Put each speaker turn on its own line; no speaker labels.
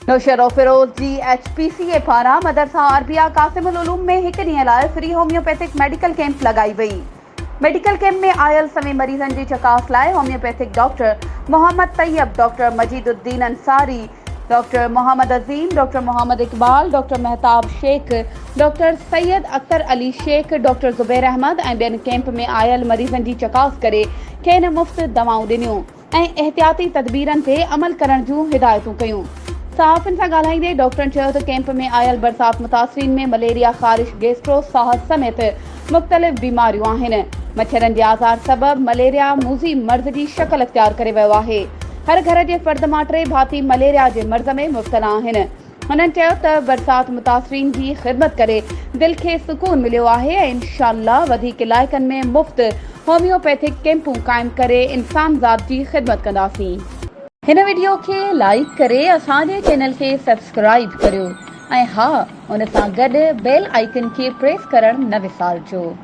نوشهروفيروز جي H P سي اي پاران مدرسه عربيه قاسم العلوم ۾ هڪ ڏينهن لاء فري هوميوپيٿڪ ميڊيڪل ڪئمپ لڳائي وئي. ميڊيڪل ڪئمپ ۾ آيل سوين مريضن جي چڪاس لاء homeopathic doctor Muhammad Tayyab, doctor Majeed Uddin Ansari, doctor Muhammad Azeem, doctor Muhammad Iqbal, doctor Mehtab Shaikh, doctor Syed Akhtar Ali Shaikh, doctor Zubair Ahmed ۽ ٻين camp ۾ آيل مريضن جي چڪاس ڪري کين مفت دوائون ڏنيون. ۽ احتياطي تدبيرن تي عمل ڪرڻ جون هدايتون ڪيون. صحافين سان ڳالهائيندي ڊاڪٽرن چيو ته ڪئمپ ۾ آيل برسات متاثرين ۾ مليريا، خارش، گيسٽرو، ساهه سميت مختلف بيماريون آهن. مڇرن جي آزار سبب مليريا موذي مرض جي شڪل اختيار ڪري ويو آهي. هر گهر جي فرد مان ٽي ڀاتي مليريا جي مرض ۾ مبتلا آهن. هنن چيو ته برسات متاثرين جي خدمت ڪري دل کي سڪون مليو آهي ۽ انشاء الله وڌيڪ علائقن ۾ مفت هوميوپيٿڪ ڪئمپون قائم ڪري انسان ذات جي خدمت ڪنداسين. هن وڊيو کي لائيڪ ڪري اسان جي چينل کي سبسڪرائيب ڪريو ۽ ها ان سان گڏ بيل آئيڪن کي پريس ڪرڻ نه وسارجو.